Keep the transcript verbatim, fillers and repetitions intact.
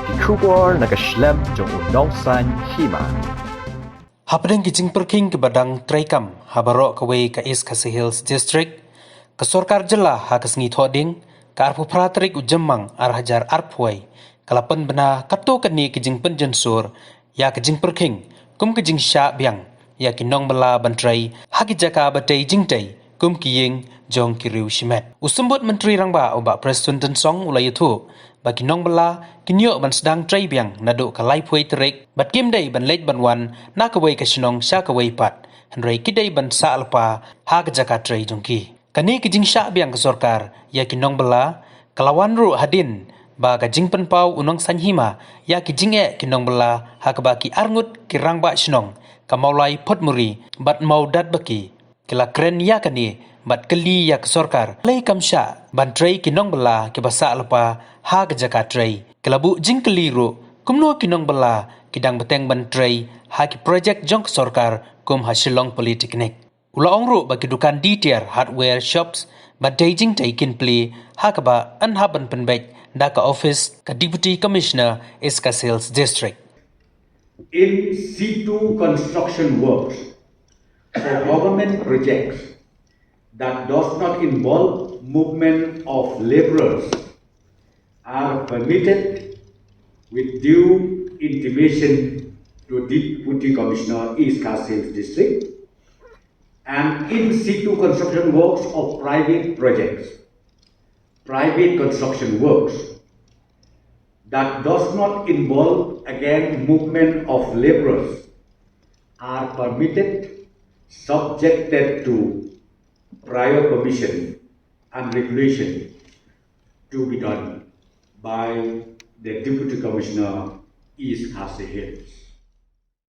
Ki khubor na ka shlem jong u Nongsaiñ Hima. Hapdeng ki jingpyrkhing kiba dang treikam ha baroh kawei ka East Khasi Hills District, ka sorkar jylla ha ka sngi Thohdieng, ka arphew phra tarik u Jymmang ar hajar arphew wei, ka la pynbna katto katne ki jingpynjynsur ïa ka jingpyrkhing kum ka jingshah biang ïa ki nongbylla ban trei ha ki jaka ba tei jingtei kum ki ïing jong ki riew shimet. U Symbud Myntri Rangbah u Bah Prestone Tynsong u la ïathuh ba ki nongbylla kin ïoh ban sdang trei biang naduh ka laiphew tarik bad kim dei ban leit ban wan na kawei ka shnong sha kawei pat, hynrei ki dei ban sah lypa ha ka jaka trei jong ki. Kane ka jingshah biang ka sorkar ïa ki nongbylla ka la wan ruh hadien ba ka jingpynpaw u Nongsaiñ Hima ïa ki jingeh ki nongbylla ha kaba ki arngut ki rangbah shnong ka Mawlai Photmuri bad Mawdatbaki ki la kren ïa kane bad kylli ïa ka sorkar lei kam shah ban trei ki nongbylla kiba sah lypa ha ka jaka trei. Ki la buh jingkylli ruh kumno ki nongbylla ki dang bteng ban trei ha ki projek jong ka sorkar kum ha Shillong Polytechnic. U la ong ruh ba ki dukan D T R hardware shops ban tei jingtei kin plie ha kaba yn hap ban pynbeit da ka office ka Deputy Commissioner East Khasi Hills District. In situ construction works for government projects that does not involve movement of labourers are permitted with due intimation to Deputy Commissioner East Khasi Hills District, and in situ construction works of private projects, private construction works that does not involve again movement of labourers are permitted subjected to prior permission and regulation to be done by the Deputy Commissioner East Khasi Hills.